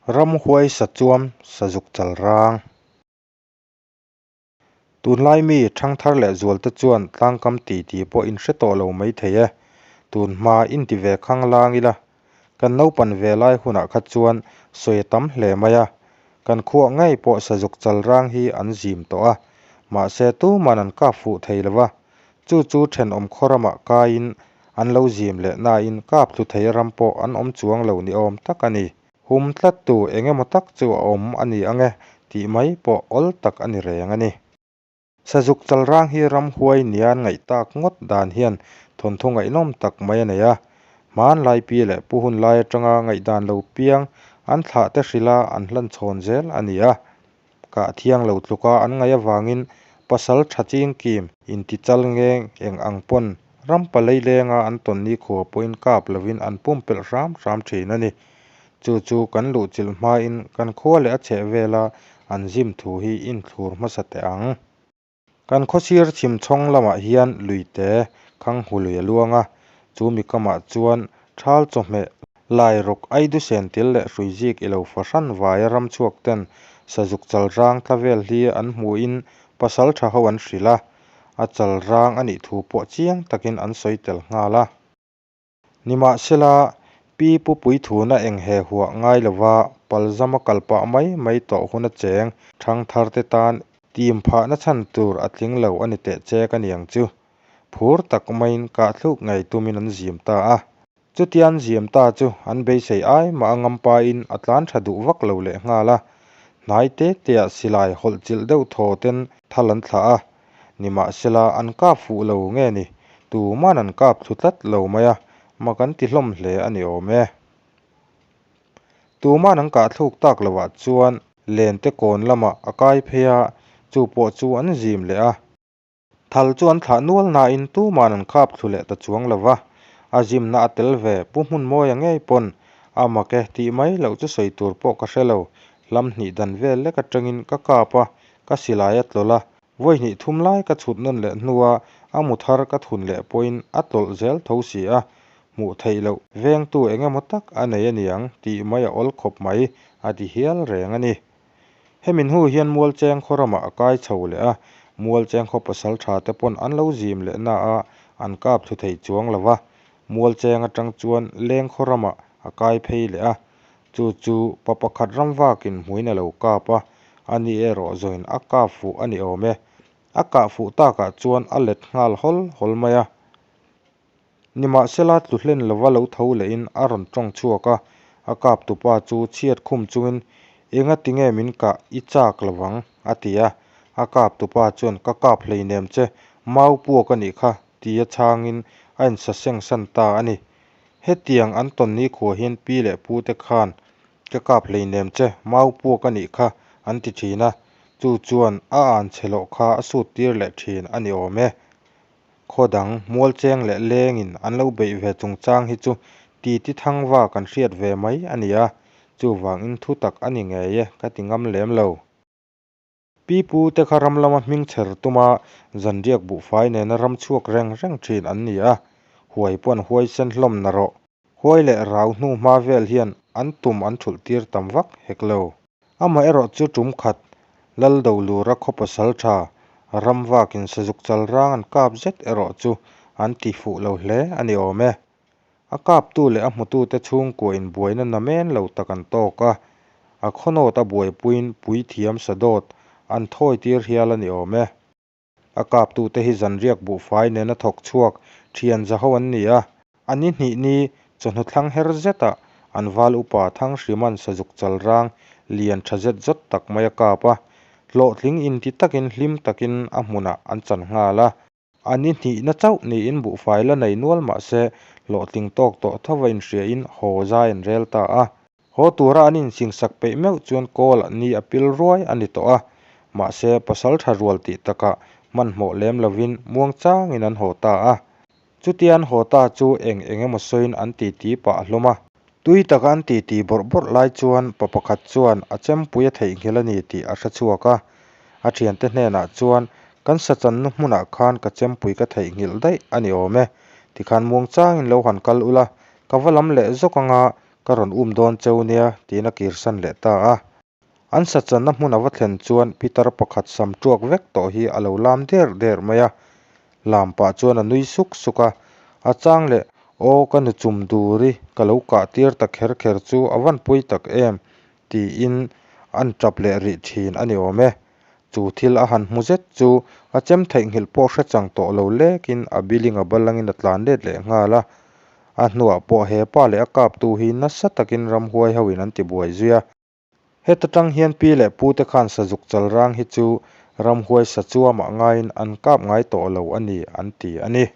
Ramhuai sachuam sazuk chalrang. Tunlai mi ṭhangthar leh zualte chuan tlangkam titi pawh in hre tawh lo mai thei e. Tun hma in ti ve khang lang ila, kan naupan ve lai hunah kha chuan sawi a tam hle mai a. Kan khuah ngei pawh sazuk chalrang hi an zim tawh a, mahse tuman an kap fuh thei lo va. Chu chu ṭhenawm khaw ramah kaiin an lo zim leh nain kap thlu thei ram pawh an awm chuang lo ni awm tak a ni. Hum tlattu eng emaw tak chu a awm a ni ang e tih mai pawh awl tak a ni reng a ni. Sazuk chalrang hi ramhuai nia an ngaih tak ngawt dan hian thawnthu ngaihnawm tak mai a nei a. Hmanlai pi leh pu hun lai atanga ngaihdan lo piang an thlah te hrilha an hlan chhawn zel a ni a. Kah thiang lo tluka an ngaih avangin pasal tha chingkim intichal nge eng ang pawn ram palei lenga an tawn nikhua pawhin kap lovin an pumpelh hram hram thin a ni. Chu chu kan luhchilh hmain kan khua leh a chheh vela an zim thu hi inthlur hmasa teh ang. Kan khawsir chhim chhawng lamah hian luite Khanghu lui a luang a, chu mi kamah chuan thal chawhmeh, lairawk, aidusen til leh hruizik i lo fahran vaia ram chhuak ten sazuk chalrang tla vel hi an hmuhin pasal tha ho an hrilh a, a chalrang a nih thu pawh chiang takin an sawi tel nghal a. Nimahsela, Pi Pu Puithuna eng he huah ngai lova palzama kal pah mai mai tawh hun a cheng thangtharte tan tim phahna chhan tur a tling lo a ni teh chek a niang chu. Phur tak maiin kahthluk ngei tumin an zim ta a. Chutia an zim ta chu an beisei ai mah a ngampain a tlan tha duh vak lo leh nghal a. Hnai te teah silai hawlh chilh deuh thaw ten thal an thlah a. Nimahsela, an kap fuh lo nge ni? Tuman an kap thlu tlat lo mai a, mak an ti hlawm hle a ni awm e. Tuman an kah thluk tak lovah chuan lente kawn lamah a kai phei a, chu pawh chu an zim leh a. Thal chu an thlah nual nain tuman an kap thlu leh ta chuang lo va, a zimna a tel ve Pu Hmunmawia ngei pawn a mak e tih mai loh chu sawi tur pawh ka hre lo, hlam hnih dan vel lek atangin ka kap a, ka silai a tlawlh a, Vawi hnih thum lai ka chhut nawn leh hnua a mu thar ka thun leh pawhin a tlawlh zel tho si a, hmuh theih loh vengtu eng emaw tak a nei a niang tih mai a awl khawp mai a ti hial reng a ni. Hemi hnu hian Mualcheng khaw ramah a kai chho leh a, Mualcheng khaw pasal tha te pawn an lo zim leh na a, an kap thlu thei chuang lo va, Mualcheng atang chuan leng khaw ramah a kai phei leh a, Chu chu pa pakhat ram vakin hmuin a lo kap a, a ni erawh zawin a kap fuh a ni awm e. A kah fuh takah chuan a let nghal hawl hawl mai a. Nimahsela tlu hlen lova lo tho lehin a rawn tawng chhuak a, a kap tupa chu chhiat khum chungin, Enga tinge min kah i chak lovang? a ti a. A kap tupa chuan, Ka kap hleinem che, mau puak a nih kha, tia chhangin a insaseng san ta a ni. Hetiang an tawn ni khua hian pi leh pu te khan ka kap hleinem che, mau puak a nih kha an ti thin a, chu chuan a an chhe loh kha a sut tir leh thin a ni awm e. Khaw dang, mualcheng leh lengin an lo beih ve chungchang hi chu titi thangva kan hriat ve mai a ni a, chuvangin thu tak a ni ngei e ka ti ngam lem lo. Pi pu te kha ram lama hming chher tuma zanriak buhfai nena ram chhuak reng reng thin an ni a, huai pawh an huaisen hlawm na rawh. Huai leh rau hnu hma vel hian an tum an thulh tir tam vak hek lo. Amaherawh chu tum khat Lal Dolura khaw pasal tha ram vakin sazuk chal rang an kap zet erawh chu an ti fuh lo hle a ni awm e. A kaptu leh a hmutute chhungkua inbuaina namen lo tak an tawk a, a khawnawt a buaipuiin puithiam sadawt an thawi tir hial a ni awm e. A kaptute hi zanriak buhfai nena thawk chhuak thian zaho an ni a, a ni hnih ni chawhnu thlang her zetah an val upa Thanghriman sazuk chalrang lian tha zet zawt tak mai a kap a, hlawhtling inti takin hlim takin a hmunah an chan nghal a. A ni hnihna chauh niin buhfai la nei nual mah se hlawhtling tawk tawh tho va inhriain haw zai an rel ta a. Haw tura an insingsak peih meuh chuan kawl a ni a pil ruai a ni tawh a. Mahse, pasal tha rual tih takah hmanhmawh lem lovin muangchangin an haw ta a. Chutia an haw ta chu eng eng emaw sawiin an titi pah hlawm a. Tui taka an titi bawrh bawrh lai chuan pa pakhat chuan a chempui a theihnghilh a ni tih a hre chhuak a. A thiante hnenah chuan, Kan sachanna hmunah khan ka chempui ka theihnghilh daih a ni awm e. Tikhan muangchangin lo han kal ula, ka va lam leh zawk anga Ka rawn um dawn cheu nia, tiin a kirsan leh ta a. An sachanna hmun a va thlen chuan pitar pakhat sam tuak vek tawh hi a lo lam der der mai a. Lam pah chuan a nui suk suk a, a chang leh, Aw ka nu chum duri ka lo kah tir ta kher kher chu a van pui tak em, tiin an tap leh rih thin a ni awm e. Chu thil a han hmu zet chu a chem theihnghilh pawh hre chang tawh lo lekin a biling a balangin a tlan let leh nghal a. A hnuah pawh he pa leh a kaptu hi nasa takin ramhuai hoin an tibuai zui a. Heta tang hian pi leh pute khan sazuk chalrang hi chu ramhuai sa chuamah ngaiin an kap ngai tawh lo a ni an ti a ni.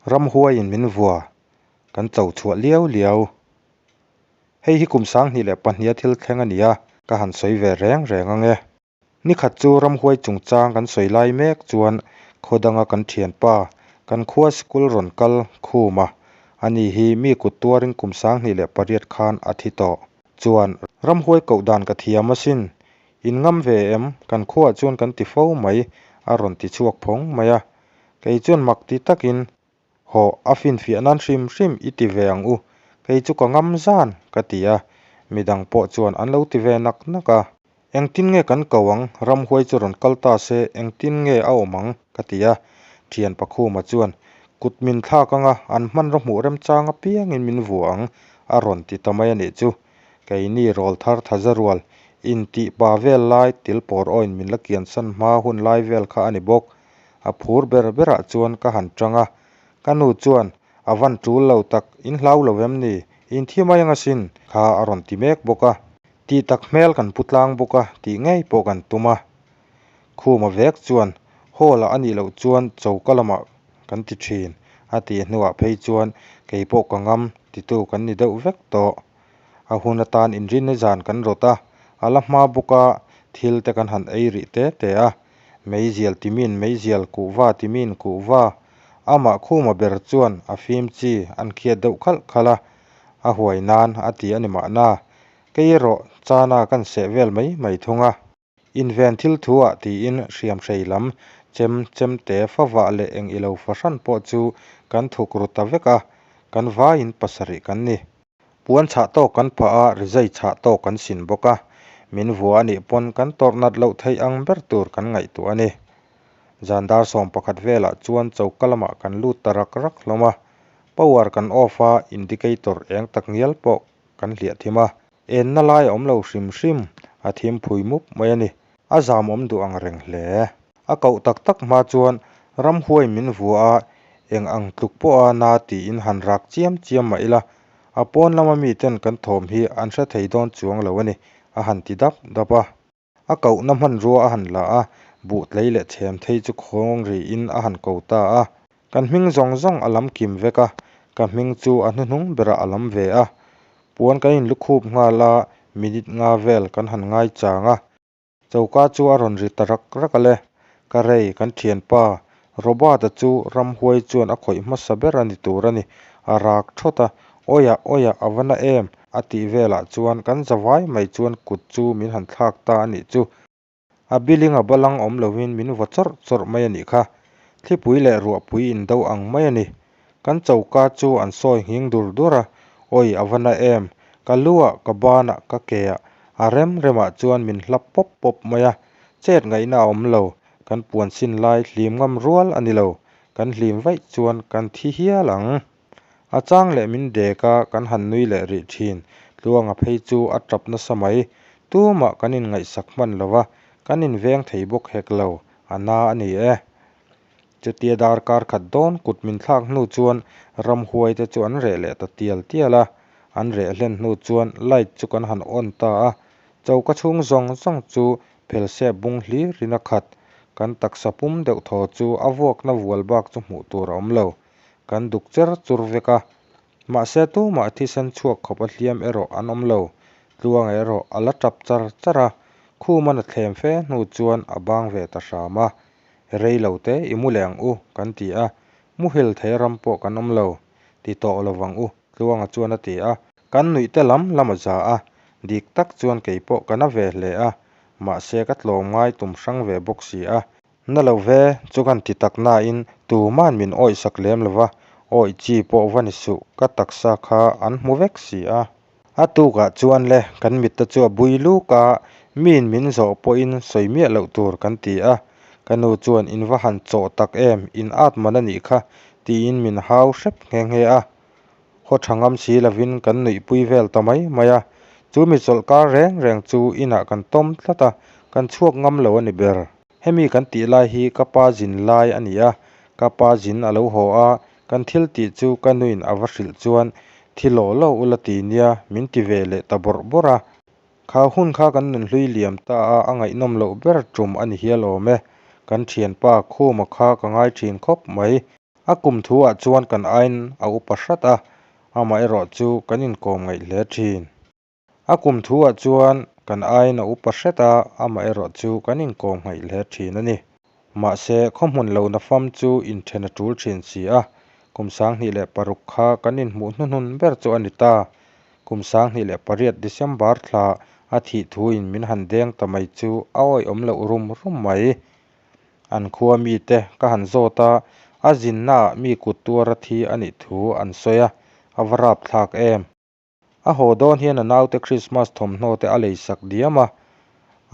Ramhuaiin min vua, kan cho chhuah liau liau. Hei hi kum 2002 a thil thleng a ni a, ka han sawi ve reng reng ang e. Nikhat chu ramhuai chungchang kan sawi lai mek chuan khaw danga kan thianpa, kan khua sikul rawn kal khum a, ani hi mi kut tuarin kum 2008 khan a thi tawh. Chuan ramhuai koh dan ka thiam asin, in ngam ve em, kan khuaah chuan kan ti fo mai, a rawn ti chhuak phawng mai a. Kei chuan mak ti takin Hawh, a finfiah nan hrim hrim i ti ve ang u, kei chu ka ngam zan, ka ti a, midang pawh chuan an lo ti ve nak nak a. Engtin nge kan ko ang, ramhuai chu rawn kal ta se engtin nge a awm ang, ka ti a. Thian Pakhuma chuan, Kut min thlak anga an hmanraw hmuh remchang apiangin min vua ang, a rawn ti ta mai a nih chu. Keini rawlthar thaza rual, intih pa vel lai tilpawr awin min la kiansan hma hun lai vel kha a ni bawk. A phur ber berah chuan ka han tang a, ka nu chuan, A van tul lo tak, in hlau lo em ni? In thi mai ang asin, kha a rawn ti mek bawk a. Tih tak hmel kan pu tlang bawk a tih ngei pawh kan tum a. Khuma vek chuan, Hall ah a nih loh chuan choka lamah kan ti thin, a tih hnuah phei chuan kei pawh ka ngam titu kan ni deuh vek tawh. A hun atan inrinna zan kan rawt a, a la hma bawk a, thil te kan han ei rih te te a. Meizial timin meizial, kuhva timin kuhva. Amah khuma ber chuan a fim chi an khiat deuh khalh khalh a, a huai nan a ti a ni mahna. Kei erawh chana kan seh vel mai mai thung a. Inven thil thu ah tiin hriamhrei lam chem chem te favah leh eng ilo fahran pawh chu kan thuk ru ta vek a, kan vaiin pasarih kan ni. Puan chhah tawk kan phah a, rizai chhah tawk kan sin bawk a, min vua a nih pawn kan tawrh nat loh theih ang ber tur kan ngaihtuah a ni. Zan dar 11 velah chuan choka lamah kan lut ta rak rak hlawm a, power kan off a, indicator eng tak ngial pawh kan hliah thim a, enna lai a awm lo hrim hrim, a thim phui mup mai a ni. A zam awm duh ang reng hle. A koh tak tak hma chuan ramhuai min vua a, eng ang tluk pawha na tiin han rak chiam chiam mah ila, a pawn lama miten kan thawm hi an hre thei dawn chuang lo a ni, a han ti dap dap a. A kohna hmanrua a han la a, buh tlei leh chhem thei chu khawng riin a han ko ta a. Kan hming zawng zawng a lam kim vek a, ka hming chu a hnuhnung berah a lam ve a. Puan kan inlukhup nghal a, minute nga vel kan han ngaichang a. Choka chu a rawn ri ta rak rak a le. Ka rei, kan thianpa Robert-a chu ramhuai chuan a khawih hmasa ber a ni tur a ni. A rak thawt a, Awiah, awiah, a va na em? a tih velah chuan kan zavai mai chuan kut chu min han thlak ta a nih chu. A biling a balang awm lovin min vaw chawrh chawrh mai a nih kha. Thlipui leh ruahpui indo ang mai a ni. Kan choka chu an sawi nghing dur dur a, Awi, a va na em? Ka luah, ka banah, ka keah, a rem remah chuan min hlap pawp pawp mai a, chet ngaihna a awm lo. Kan puan sin lai hlim ngam rual a ni lo, kan hlim vaih chuan kan thi hial ang. A chang leh min dek a, kan han nui leh rih thin. Tluanga phei chu a tap nasa mai. Tumah kan inngaihsak hman lo va, kan inveng thei bawk hek lo, a na a ni e. Chutia darkar khat dawn kut min thlak hnu chuan ramhuai te chu an reh leh ta tial tial a, an reh hlen hnu chuan light chu kan han on ta a, choka chhung zawng zawng chu phelsep bung hlir in a khat, kan taksa pum deuh thaw chu a vuakna vual bak chu hmuh tur a awm lo, kan duk cher chur vek a, mahse tumah thisen chhuak khawp a hliam erawh an awm lo, Tluanga erawh a la tap char char a, khuman a thlem fe hnu chuan a bang ve ta hram a. Rei lo te i mu leh ang u kan ti a, muhil thei ram pawh kan awm lo, ti tawh lo vang u Tluanga chuan a ti a. Kan nuih te lam lam a za a, dik tak chuan kei pawh ka na ve hle a, mahse ka tlawm ngai tum hrang ve bawk si a. Na lo ve chu kan ti tak nain tuman min awihsak lem lo va, Awih chi pawh va ni suh, ka taksa kha an hmu vek si a. A tukah chuan le, kan mitte chu a bui luk a, miin min zawh pawhin sawi miah loh tur kan ti a. Ka nu chuan in va han chawh tak em, in at man a nih kha, tiin min hau hrep nghe nghe a. Khaw tha ngam si lovin kan nuihpui vel ta mai mai a. Chu mi chawlhkar reng reng chu inah kan tawm tlat a, kan chhuak ngam lo a ni ber. Hemi kan tih lai hi ka pa zin lai a ni a, ka pa zin a lo haw a, kan thil tih chu ka nuin a va hrilh chuan thi law law ula ti nia min ti ve leh ta bawrh bawrh a. Kha hun kha kan nunhlui liam ta a, a ngaihnawm loh ber tum a ni hial awm e. Kan thianpa Khuma kha ka ngai thin khawp mai. A kum thu ah chuan kan aiin a upa hrat a, amaherawh chu kan inkawm ngaih hle thin. A kum thu ah chuan kan aiin a upa hret a, amaherawh chu kan inkawm ngaih hle thin a ni. Mahse, khaw hmun lo nafam chu inthen a tul thin si a, kum 2006 kha kan inhmuh hnuhnun ber chu a ni ta. Kum 2008 December thla a thih thuin min han deng ta mai chu a awihawm loh rum rum mai. An khua mite ka han zawt a, a zinnaah mi kut tuara thi a nih thu an sawi a, a va rapthlak em. A haw dawn hian a naute Krismas thawmhnaw te a lei sak diam a,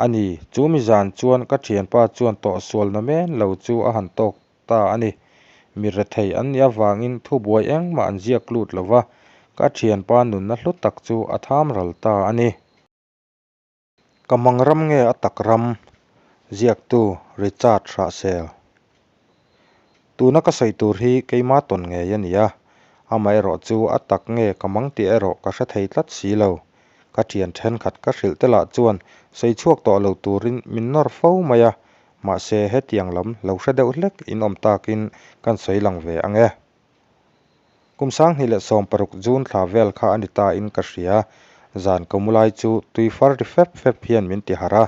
a ni, chu mi zan chuan ka thianpa chuan tawhsual na men lo chu a han tawk ta a ni. Mi rethei an nih avangin thubuai engmah an ziak lut lo va, ka thianpa nunna hlu tak chu a tham ral ta a ni. Ka mang ram nge a tak ram? Ziaktu Richard Hrahsel. Tuna ka sawi tur hi keima tawn ngei a ni a, amaherawh chu a tak nge ka mang tih erawh ka hre thei tlat si lo. Ka thian thenkhat ka hrilh te lah chuan sawi chhuak tawh lo turin min nawr fo mai a, mahse hetiang lam lo hre deuh hlek in awm takin kan sawi lang ve ang e. Kum 2016 June thla vel kha a ni ta in ka hria, zan ka mu lai chu tui far ri fep fep hian min ti harh a.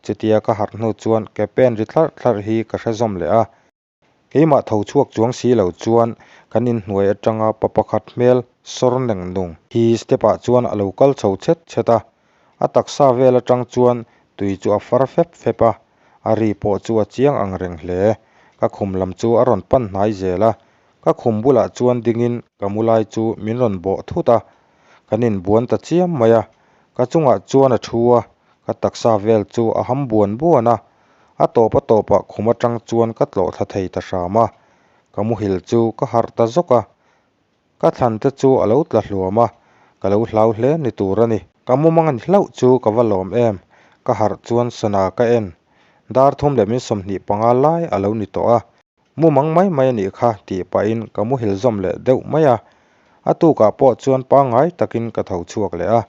Chutia ka harh hnu chuan ke pen ri thlarh thlarh hi ka hre zawm leh a. Keimah tho chhuak chuang si lo chuan kan inhnuai atanga pa pakhat hmel sawr neng nung hi step ah chuan a lo kal chho chhet chhet a. A taksa vel atang chuan tui chu a far fep fep a, A ri pawh chu a chiang ang reng hle. Ka khum lam chu a rawn pan hnai zel a. Ka khum bulah chuan dingin ka mu lai chu min rawn bawh thut a. Kan inbuan ta chiam mai a. Ka chungah chuan a thu a, ka taksa vel chu a ham buan buan a. A tawp a tawpah khum atang chuan ka tlawh thla thei ta hram a. Ka muhil chu ka harh ta zawk a. Ka thlan te chu a lo tla hluam a, ka lo hlau hle ni tur a ni. Ka mumang a ni hlauh chu ka va lawm em, ka harh chuan sana ka en. Dar thum leh min 25 lai a lo ni tawh a, mumang mai mai a nih kha tih pahin ka muhil zawm leh deuh mai a. A tukah pawh chuan pangngai takin ka tho chhuak leh a,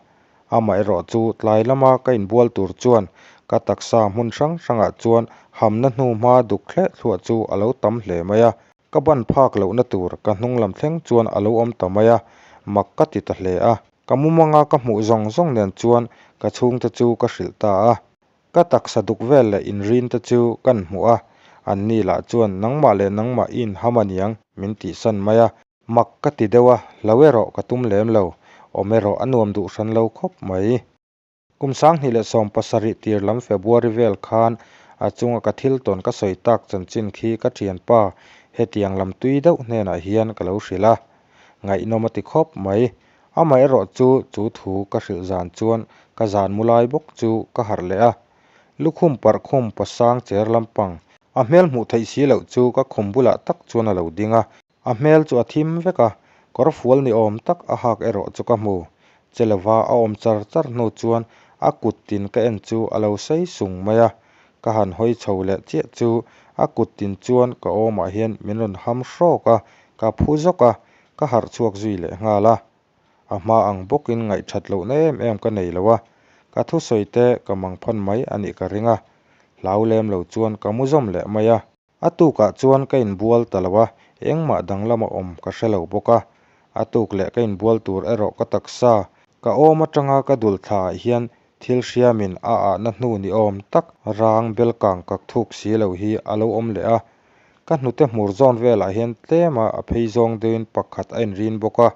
Amaherawh chu tlai lama ka inbual tur chuan ka taksa hmun hrang hrangah chuan hamna hnuhma duk thleh thluah chu a lo tam hle mai a. Ka ban phak lohna tur ka hnung lam thleng chuan a lo awm ta mai a, mak ka ti ta hle a. Ka mumanga ka hmuh zawng zawng nen chuan ka chhungte chu ka hrilh ta a. Ka taksa duk vel leh inrin te chu kan hmuh a, anni lah chuan nangmah leh nangmah i inham aniang min tihsan mai a. Mak ka ti deuh a, hlo erawh ka tum lem lo, awm erawh a nuam duh hran lo khawp mai. Kum 2017 tir lam February vel khan a chunga ka thil tawn ka sawi tak chanchin khi ka thianpa hetiang lam tui deuh hnenah hian ka lo hrilh a. Ngaihnawm a ti khawp mai. Amaherawh chu chu thu ka hrilh zan chuan ka zan mu lai bawk chu ka harh leh a. Lukhum parh khum pasang cher lampang a hmel hmuh theih si loh chu ka khum bulah tak chuan a lo ding a. A hmel chu a thim vek a, kawr fual ni awm tak a hak erawh chu ka hmu. Che lova a awm char char hnu chuan a kut tin ka en chu a lo sei sung mai a, ka han hawi chho leh chiah chu a kut tin chuan ka awmah hian min rawn ham hrawk a, ka phu zawk a, ka harh chhuak zui leh nghal a. A hma ang bawkin ngaihthat lohna em em ka nei lo a, ka thusawi te ka mangphan mai a nih ka ring a, hlau lem lo chuan ka mu zawm leh mai a. A tukah chuan ka inbual ta lo a, engmah danglam a awm ka hre lo bawk a. A tuk leh ka inbual tur erawh ka taksa, ka awm atanga ka dul thlaah hian thil hriamin a ahna hnu ni awm tak rang belkang kak thuk si lo hi a lo awm leh a. Ka hnute hmur zawn velah hian tlema a phei zawng deuhin pakhat a inrin bawk a.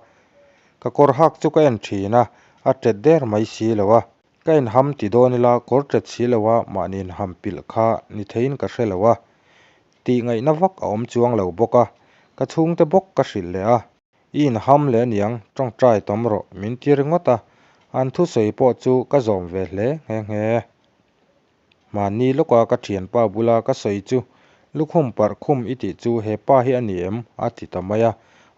Ka kawr hak chu ka en thin a, a tet der mai si lo a. Ka inham ti dawn ila kawr tet si lo a mahni inham pilh kha ni theiin ka hre lo a. Tih ngaihna vak a awm chuang lo bawk a. Ka chhungte bawk ka hrilh leh a. I inham leh aniang, tawngtai tawm rawh min ti ringawt a, an thusawi pawh chu ka zawm ve hle nghe nghe. Mahni lawka ka thianpa bula ka sawi chu lukhum parh khum i tih chu he pa hi a ni em? a ti ta mai a,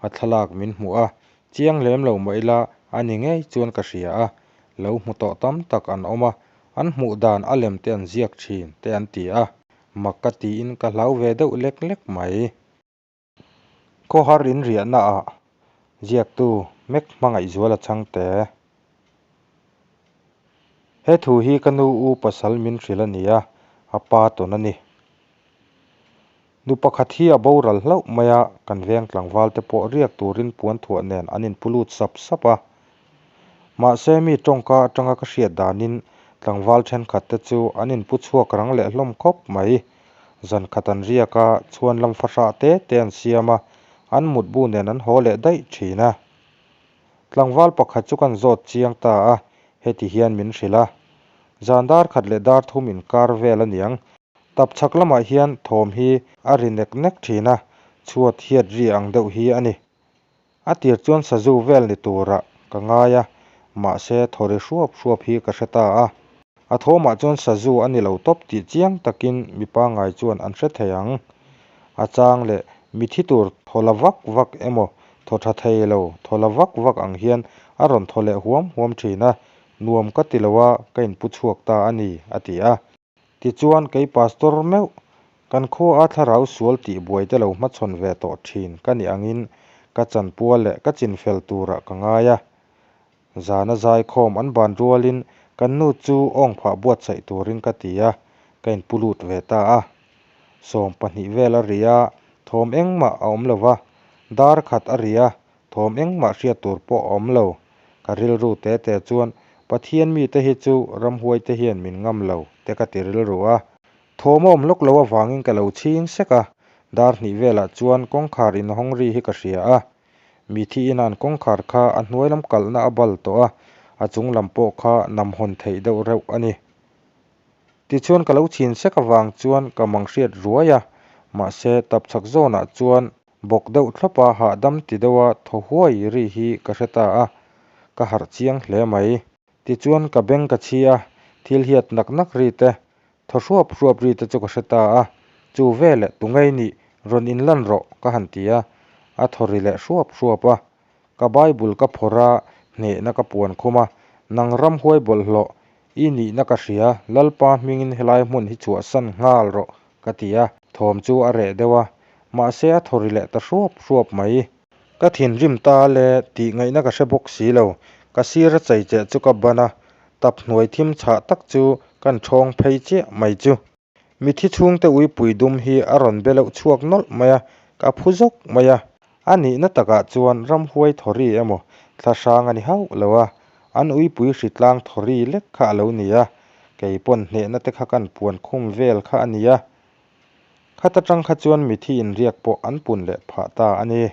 a thlalak min hmuh a, chiang lem lo mah ila a ni ngei chuan ka hria a, lo hmu tawh tam tak an awm a, an hmuh dan a lem te an ziak thin te an ti a, mak ka tiin ka hlau ve deuh lek lek mai. Khawhar in riahna ah ziaktu Mek Hmangaihzuala chhangte. He thu hi ka nu u pasal min hrilh a ni a, a pa tawn a ni. Nu pakhat hi a boral hlauh mai a, kan veng tlangval te pawh riak turin puan thuah nen an inpu lut sap sap a. Mahse mi tawngka atanga ka hriat danin tlangval thenkhat te chu an inpu chhuak rang leh hlawm khawp mai. Zan khat an riak a, chhuan lam fahrah te te an siam a, an mutbu nen an haw leh daih thin a. Tlangval pakhat chu kan zawt chiang ta a, heti hian min hrilh a. Zan dar khat leh dar thum inkar vel a niang. Tap chhak lamah hian thawm hi a ri nek nek thin a, chhuat hiat ri ang deuh hi a ni. A tir chuan sazu vel ni turah ka ngai a, mahse thaw ri hruap hruap hi ka hre ta a. A thawmah chuan sazu a ni lo tawp tih chiang takin mi pangngai chuan an hre thei ang. A chang leh mi thi tur thaw la vak vak emaw thaw tha thei lo thaw la vak vak ang hian a rawn thaw leh huam huam thin a, nuam ka ti lo a, ka inpu chhuak ta a ni, a ti a. Tichuan, kei pastor meuh, kan khua a thlarau sual tih buai te lo hmachhawn ve tawh thin ka nih angin ka chanpual leh ka chinfel turah ka ngai a. Zana zaikhawm an ban rualin kan nu chu awngphah buatsaih turin ka ti a, ka inpu lut ve ta a. 20 vel a ri a, thawm engmah a awm lo va, dar khat a ri a, Thawm engmah hriat tur pawh a awm lo. Ka rilru te te chuan Pathian mite hi chu ramhuai te hian min ngam lo te ka ti rilru a. Thawm a awm lawk lo avangin ka lo chhing sek a, dar hnih velah chuan kawngkhar inhawng ri hi ka hria a. Mithi inan kawngkhar kha a hnuai lam kalhna a bal tawh a, a chung lam pawh kha nam hawn theih deuh reuh a ni. Tichuan ka lo chhin sek avang chuan ka mang hriat ruai a, mahse tapchhak zawnah chuan Bawk deuh thlawp a hahdam ti deuh a thaw huai ri hi ka hre ta a, ka harh chiang hle mai. Tichuan ka beng ka chhi a, thil hiat nak nak ri te, thaw hruap hruap ri te chu ka hre ta a, chu veleh tu ngei nih rawn inlan rawh ka han ti a, a thaw ri leh hruap hruap a. Ka Bible ka phawrh a, hnehna ka puan khum a, nang ramhuai bawlhhlawh i nihna ka hria, Lalpa hmingin helai hmun hi chhuahsan nghal rawh ka ti a, thawm chu a reh deuh a, mahse a thaw ri leh ta hruap hruap mai. Ka thinrim ta le tih ngaihna ka hre bawk si lo, ka sir a chei cheh chu ka ban a, tap hnuai thim chhah tak chu kan ṭhawng phei chiah mai chu. Mithi chhungte uipui dum hi a rawn be loh chhuak nawlh mai a, ka phu zawk mai a. A nihna takah chuan ramhuai thawri emaw thla hrang a ni hauh lo a, an uipui hritlang thawri lek kha a lo ni a, kei pawn hnehna te kha kan puan khum vel kha a ni a. Khata tang kha chuan mithi inriak pawh an pun leh phah ta a ni.